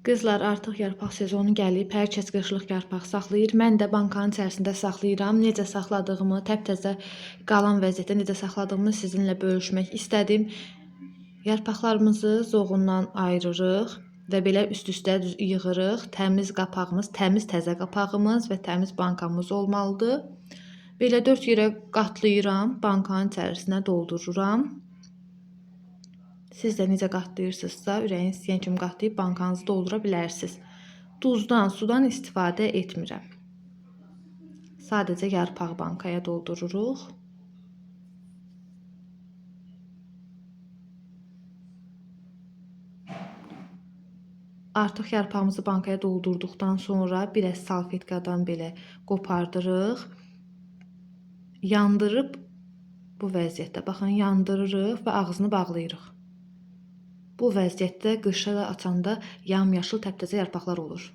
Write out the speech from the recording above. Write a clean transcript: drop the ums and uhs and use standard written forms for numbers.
Qızlar, artıq yarpaq sezonu gəlib. Hər kəs qışlıq yarpaq saxlayır. Mən də bankanın içərisində saxlayıram. Necə saxladığımı, təptəzə qalan vəziyyətdə necə saxladığımı sizinlə bölüşmək istədim. Yarpaqlarımızı zoğundan ayırırıq və belə üst-üstə yığırıq. Təmiz qapağımız, təmiz təzə qapağımız və təmiz bankamız olmalıdır. Belə 4 yerə qatlayıram, bankanın içərisinə doldururam. Siz də necə qatlayırsınızsa, ürəyiniz istəyən kimi qatlayıb bankanızı doldura bilərsiniz. Duzdan, sudan istifadə etmirəm. Sadəcə yarpağı bankaya doldururuq. Artıq yarpağımızı bankaya doldurduqdan sonra biraz salfetkadan belə qopardırıq. Yandırıb bu vəziyyətdə, baxın, yandırırıq və ağzını bağlayırıq. Bu vəziyyətdə qışa da açanda yamyaşıl təptəzə yarpaqlar olur.